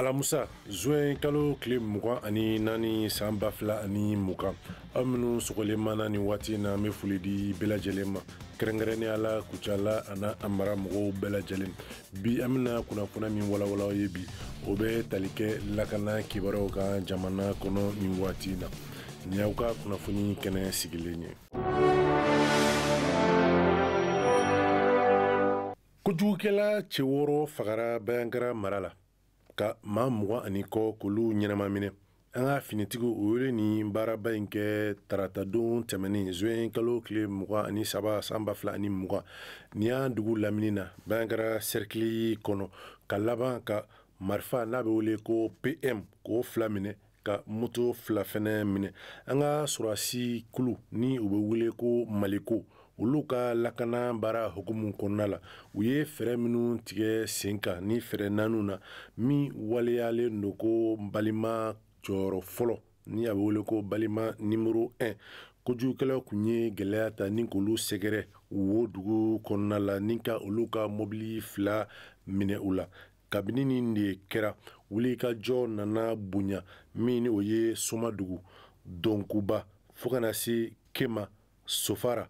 Alamusa zuwɛn kalo tile 24 san 2020, aw minnu sɔgɔlen mana nin waati in na, an bɛ foli di bɛɛ lajɛlen ma, kɛrɛnkɛrɛnnenya la Kucala ani a mara mɔgɔw bɛɛ lajɛlen. Bi an bɛna kunnafoniya min walawala aw ye bi, o bɛ tali kɛ lakana kibaruyaw kan jamana kɔnɔ nin waati in na. Nin y'aw ka kunnafoni kɛnɛ sigilen ye. Kojugukɛla cɛ 6 fagara Bandiagara mara la, ka maa 20 ani kɔ k'olu ɲɛnama minɛ. An ka finitigiw u ye nin baaraba in kɛ taratadon tɛmɛnen zuwɛn kalo tile 23 san 2020 nin y'an dugu lamini na Bandiagara sɛrikili kɔnɔ, ka laban ka marifa n'a bɛ wele ko PM k'o 2 minɛ, ka moto 2 fɛnɛ minɛ. An ka sɔrɔdasi kulu ni u bɛ wele ko Maliko, olu ka lakana baara hukumu kɔnɔna la, u ye fɛɛrɛ minnu tigɛ sen kan ni fɛɛrɛ naaniw na, min waleyalen don ko balima jɔyɔrɔ fɔlɔ ni a bɛ wele ko balima numéro 1. Kojugukɛlaw kun ye gɛlɛya ta ni k'olu sɛgɛrɛ wo dugu kɔnɔna la, ni ka olu ka mobili 2 minɛ u la. Kabini nin de kɛra, wulikajɔ nana bonya, min ni o ye Somadugu, Dɔnkuba, fo ka na se Kema, Sofara,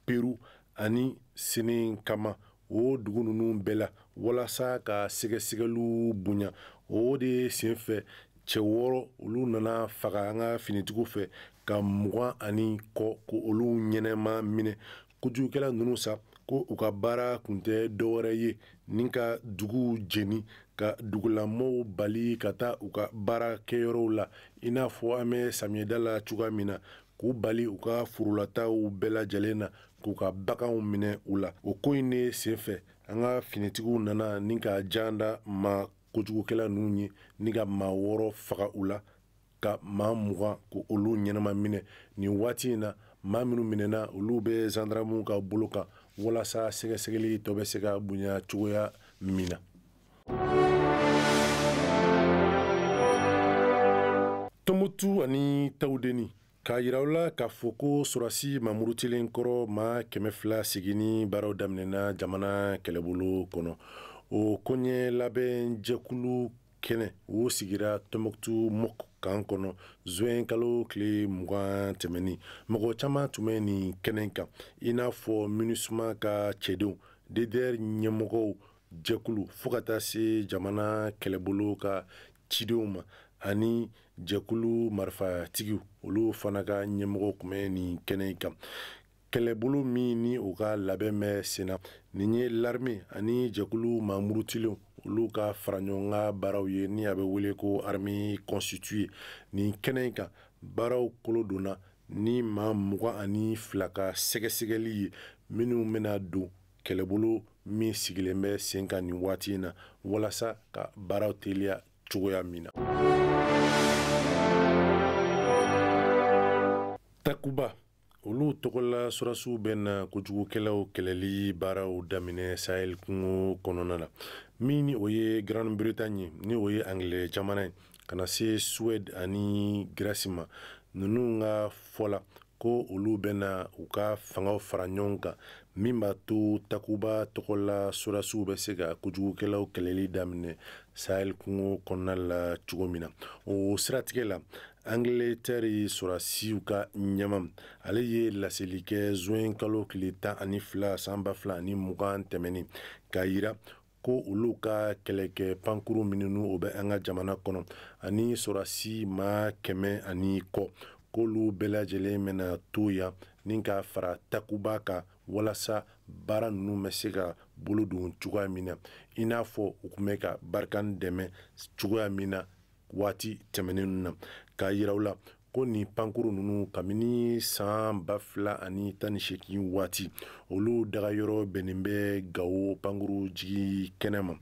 Peru ani Senenkama, o dugu ninnu bɛɛ la, walasa ka sɛgɛsɛgɛliw bonya. O de senfɛ cɛ 6 olu nana faga an ka finitigiw fɛ, ka 20 ani kɔ ko olu ɲɛnɛma minɛ. Kojugukɛla ninnu sa, ko u ka baara kun tɛ dɔwɛrɛ ye ni ka duguw jeni, ka dugulamɔgɔw bali ka taa u ka baarakɛyɔrɔw la, i n'a fɔ an bɛ samiyɛda la cogoya min na, k'u bali u ka forolataw bɛɛ lajɛlen na, k'u ka baganw minɛ u la. O ko in de senfɛ, an ka finitigiw nana ni ka jan da maa kojugukɛla ninnu ye, ni ka maa 6 faga u la, ka maa 20 ko olu ɲɛnama minɛ. Nin waati in na, maa minnu minɛna, olu bɛ zandaramuw ka bolo kan, walasa sɛgɛsɛgɛli tɔ bɛ se ka bonya cogoya min na. Tɔnbukutu ani Tawudeni, k'a yira aw la k'a fɔ ko sɔrɔdasi mamurutilen kɔrɔ maa 200 seginni baaraw daminɛna jamana kɛlɛbolo kɔnɔ. O koɲɛ labɛn jɛkulu kɛnɛ o sigira Tɔnbukutu Mɔk kan kɔnɔ zuwɛn kalo tile 20 tɛmɛnen. Mɔgɔ caman tun bɛ nin kɛnɛ kan, i n'a fɔ MINUSMA ka cɛdenw, DDR ɲɛmɔgɔw jɛkulu, fo ka taa se jamana kɛlɛbolo ka cidenw ma, ani jɛkulu marifatigiw, olu fana ka ɲɛmɔgɔw tun bɛ nin kɛnɛ kan. Kɛlɛbolo min ni u ka labɛn bɛ sen na, nin ye l'armée ani jɛkulu mamurutilenw olu ka fara ɲɔgɔn kan baaraw ye, ni a bɛ wele ko armée constituée. Nin kɛnɛ in kan, baaraw kolo donna ni maa 22 ka sɛgɛsɛgɛli ye, minnu bɛna don kɛlɛbolo min sigilen bɛ sen kan nin waati in na, walasa ka baaraw teliya cogoya min na. Takuba olu tɔgɔla sɔrɔdasiw bɛ na kojugukɛlaw kɛlɛli baaraw daminɛ Sahel kungo kɔnɔna na, min ni o ye Grande-Bretagne ye, ni o ye Anglais jamana ye, ka na se Suède ani Grèce ma. Ninnu ka fɔ la ko olu bɛna u ka fangaw fara ɲɔgɔn kan, min b'a to Takuba tɔgɔla sɔrɔdasiw bɛ se ka kojugukɛlaw kɛlɛli daminɛ Sahel kungo kɔnɔna la cogo min na. O siratigɛ la, Angleterre sɔrɔdasiw ka ɲɛma, ale ye laseli kɛ zuwɛn kalo tile 12 san 2020 tɛmɛnen, k'a yira ko olu ka kɛlɛkɛ pankuru minnu o bɛ an ka jamana kɔnɔ, ani sɔrɔdasi maa 100 ani kɔ, k'olu bɛɛ lajɛlen bɛna to yan ni ka fara Takuba kan, walasa baara ninnu bɛ se ka bolo don cogoya min na, i n'a fɔ u tun bɛ ka Barkhane dɛmɛ cogoya min na waati tɛmɛnen na. K'a yira u la ko nin pankuru ninnu kabini san 2018 waati, olu dagayɔrɔ bɛnnen bɛ Gawo pankuru jigi kɛnɛ ma,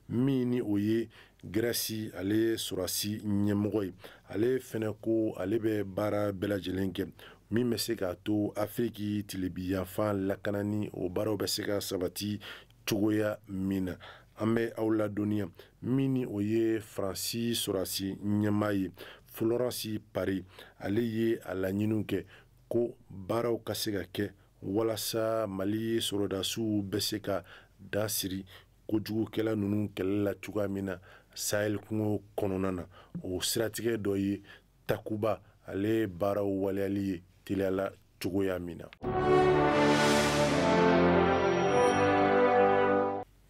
min ni o ye Grèce ale sɔrɔdasi ɲɛmɔgɔ ye. Ale fɛnɛ ko ale bɛ baara bɛɛ lajɛlen kɛ min bɛ se k'a to Afiriki tilebinyanfan lakanani o baaraw bɛ se ka sabati cogoya min na. An bɛ aw ladɔnniya min ni o ye Faransi sɔrɔdasi ɲɛmaa ye, Florence Parly, ale ye a laɲiniw kɛ ko baaraw ka se ka kɛ walasa Mali sɔrɔdasiw bɛ se ka dan siri kojugukɛla ninnu kɛlɛ la cogoya min na Sahel kungo kɔnɔna na. O siratigɛ dɔ ye Takuba ale baaraw waleyali ye teliyala cogoya min na.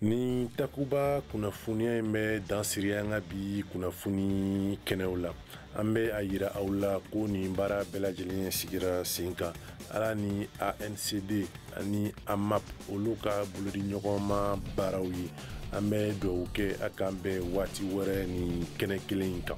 Ni Takuba kunnafoniya in bɛ dan siri an ka bi kunnafoni kɛnɛw la. An bɛ a yira aw la ko nin baara bɛɛ lajɛlen sigira sen kan ala ni ANCD ani AMAP olu ka bolodiɲɔgɔnma baaraw ye. An bɛ dugawu kɛ a k'an bɛn waati wɛrɛ nin kɛnɛ kelen in kan.